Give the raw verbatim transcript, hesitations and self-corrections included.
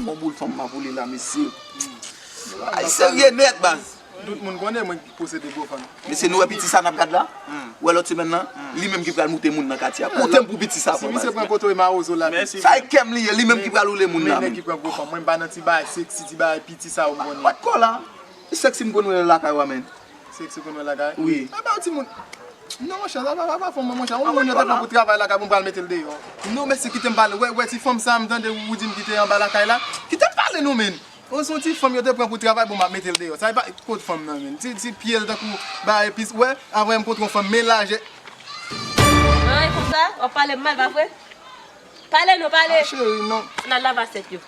Yon boul fanm m ap woule la, mesye. Ay, serye nèt, baz. Tout moun konnen mwen posede gwo fanm. Mesye, nou wè piti sa n ap gad la? Ou wè lòt semèn nan? Li menm ki pral moute moun nan katye a. Konte m pou piti sa. Si misye pran koto e mawozo la. Sa e kè m li ye, li menm ki pral woule moun nan. Men nèg ki pran gwo fanm, mwen m pa nan ti bagay seksi, ti bagay piti sa yo m konnen. Wat kò la? Li seksi m konn wè lakay ou a, men. Seksi konn wè lakay? Wi. A ba ti moun. Non, monchè, sa pa, pa, pa fè mwen, monchè. Yon moun yo te pran pou travay lakay pou m pral mete l deyò. Non, mesye, kite m pale. Wè, wè, ti fanm sa, m tande ou di m ki te anba lakay la. Kite m pale, non, men. Ou se yon ti fanm yo te pran pou travay, bon, m ap mete l deyò. Sa e pa kot fanm nan, men. Ti, ti pye l tankou ba epis. Wè, avè m kontre yon fanm, men lajè. An, e konsa, w ap pale m mal, pa vre? Pale, non, pale. Ah, cheri, non. N al lave asyèt yo.